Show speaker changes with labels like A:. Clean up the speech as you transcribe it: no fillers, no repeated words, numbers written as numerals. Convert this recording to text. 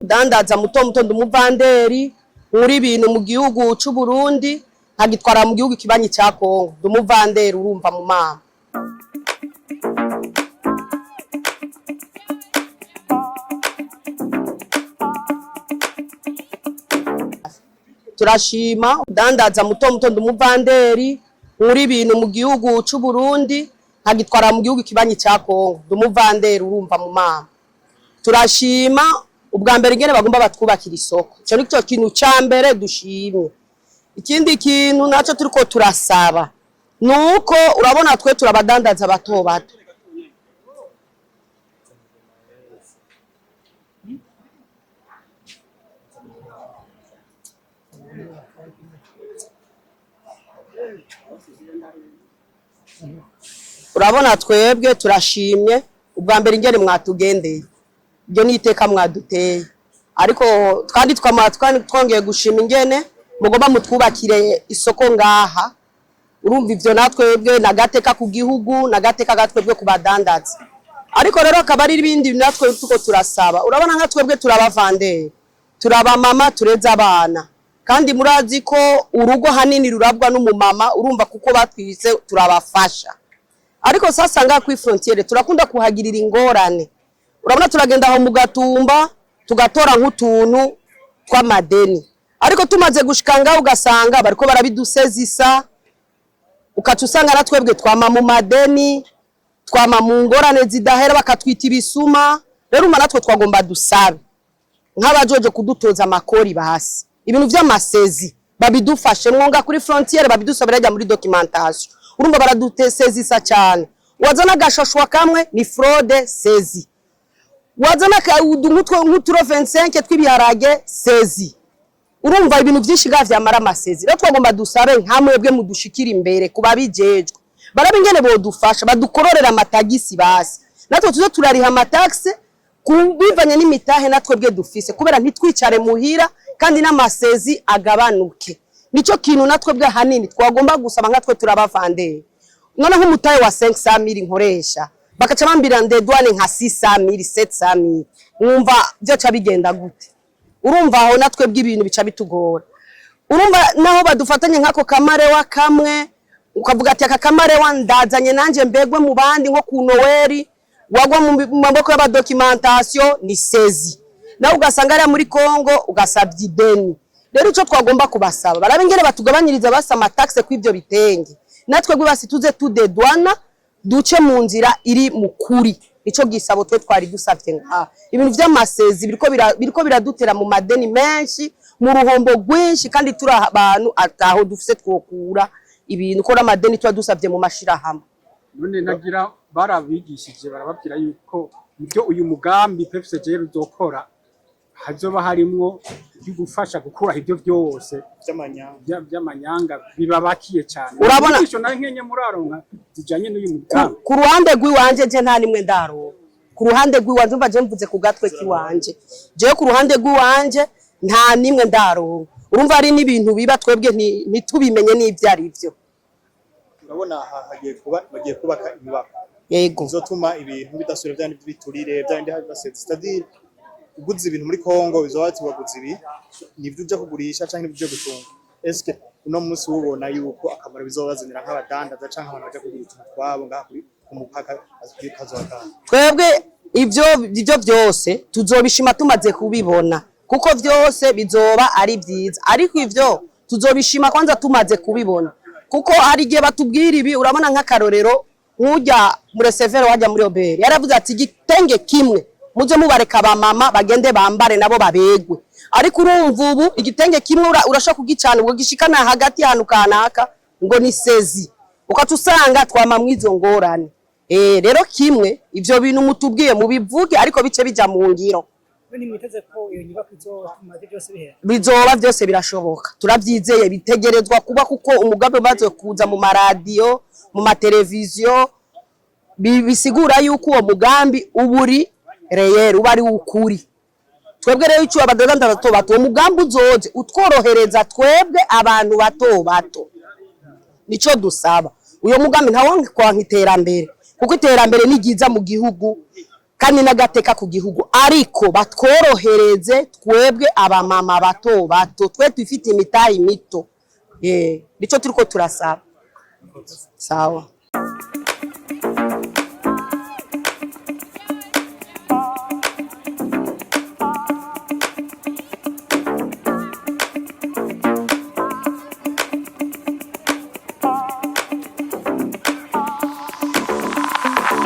A: Umudandaza muto muto, ndi umuvanderi, nkura ibintu mu gihugu c'u Burundi nkagitwara mu gihugu kibanyi ca Kongo. Ndi umuvanderi, urumva mu mama. Turashima udandaza muto muto, ndi umuvanderi, nkura ibintu mu gihugu c'u Burundi nkagitwara mu gihugu kibanyi ca Kongo. Ndi umuvanderi, urumva mu mama. Turashima ubwa mbere ingene bagomba batwubakira isoko, ico nico kintu ca mbere dushimye. Ikindi kintu naco turiko turasaba nuko urabona twe turabadandaza bato bato. Urabona twebwe turashimye ubwa mbere ingene mwatugendeye, ibyo ni iteka mwaduteye, ariko kandi twama twongeye gushima ingene mugomba mutwubakire isoko ngaha. Urumva ivyo natwebwe nagateka ku gihugu, nagateka gatwebwe ku badandaza. Ariko rero akaba ari ibindi natwe tuko turasaba. Urabona nka twebwe turabavanderi, turaba mama, tureze abana, kandi murazi ko urugo hanini rurabwa n'umumama. Urumva kuko batwise turabafasha, ariko sasa ngaha kuri frontière turakunda kuhagirira ingorane. Urabona turagenda aho mu Gatumba tugatora nk'utuntu tw'amadeni, ariko tumaze gushika ngaho ugasanga bariko barabidusezisa, ukaca usanga na twebwe twama mu madeni, twama mu ngorane zidahera, bakatwita ibisuma. Rero urumva natwe twagomba dusabe nk'abajoje kudutoza amakori, basi ibintu vy'amasezi babidufashe mwonga kuri frontière, babidusabira ajya muri documentation. Urumva baradutesezisa cyane, wazana agashashwa kamwe ni fraude, saisie, wazana nk'uturo 25 tw'ibiharage, saisie. Urumva ibintu byinshi ngaha vyamara ama saisie. Rero twagomba dusabe nka mwebwe mudushikira imbere kuba bijejwe, barabe ingene bodufasha badukororera amatagisi, basi natwe tuze turariha amatagisi kubivanye n'imitahe natwebwe dufise, kubera ntitwicare muhira, kandi n'ama saisie agabanuke. Nico kintu natwebwe ahanini twagomba gusaba nka twe turabavanderi. None nk'umutahe wa 500 mille nkoresha, bakaca bambira ndedwane nka 600 mille, 700 mille, mwumva byoca bigenda gute? Urumva aho natwebwe ibintu bica bitugora. Urumva naho badufatanye nk'ako kamarewa kamwe, ukavuga ati aka kamarewa ndazanye nanje mbegwe mu bandi nko ku Noweli, wagwa mu maboko y'aba documentation ni saisie, nawe ugasanga ariya muri Kongo ugasabye ideni. Rero ico twagomba kubasaba, barabe ingene batugabanyiriza basa ama taxe kw'ivyo bitenge, natwe basi tuze tudedwana, duce mu nzira iri mu kuri. Nico gisabo twe twari dusavye ngaha. Ibintu vy'ama saisie biriko biradutera mu madeni menshi, mu ruhombo rwinshi, kandi turi abantu ataho dufise twokura ibintu, ko n'amadeni tuba dusavye mu mashirahamwe.
B: None nagira barabigishije, barababwira yuko ibyo uyu mugambi PFCG uzokora hazoba harimwo ibyo gufasha gukuraho ibyo byose
C: by'amanyanga
B: by'amanyanga bibabakiye cyane?
A: Urabona-
B: Inyigisho nayo nkenye muraronka zijanye n'uyu mugambi?
A: Ku ruhande rw'iwanje je nta nimwe ndaronka. Ku ruhande rw'iwanje, umva, je mvuze ku gatwe k'iwanje, jewe ku ruhande rw'iwanje nta nimwe ndaronka. Urumva hari n'ibintu biba twebwe ntitubimenye n'ivyo ari vyo.
C: Urabona aha hagiye kuba, bagiye kubaka inyubako bizotuma ibintu bidasubira bya bindi biturire, bya bindi basetse, c'est-à-dire uguze ibintu muri Kongo bizoba ati waguze ibi nivyo uja kugurisha canke nivyo uja gutunga. Eske uno munsi ubona yuko akamaro bizobazanira nk'abadandaza canke abantu baja kugura utuntu twabo ngaha kuri ku mupaka kazoba kahe?
A: Twebwe ivyo vyose tuzobishima tumaze kubibona, kuko vyose bizoba ari vyiza, ariko ivyo tuzobishima kwanza tumaze kubibona, kuko hari igihe batubwira ibi. Urabona nk'akarorero, nk'ujya mu receveur wajya muri OBR yaravuze ati igitenge kimwe muze mubareka abamama bagende bambare nabo babegwe. Ariko urumva ubu igitenge kimwe urashobora kugicana ubwo gishikana hagati y'ahantu kanaka ngo ni saisie, ukaca usanga twama mw'izo ngorane. Rero kimwe ivyo bintu mutubwiye mubivuge, ariko bice bija mu ngiro.
D: None mwiteze ko iyo nyubako izotuma ivyo byose bihera?
A: Bizoba byose birashoboka, turabyizeye, bitegerezwa kuba, kuko umugambi umaze kuza mu maradiyo, mu mateleviziyo, bisigura yuko uwo mugambi uba uri réel, uba ari ukuri. Twebwe rero icyo abadandaza bato bato, uwo mugambi uzoze utworohereza twebwe abantu bato bato, nico dusaba. Uyo mugambi ntawonka iterambere, kuko iterambere ni ryiza mu gihugu. Kandi n'agateka ku gihugu, ariko batworohereze twebwe abamama bato bato, twe twifite imitayi mito. Nico turiko turasaba. Sawa.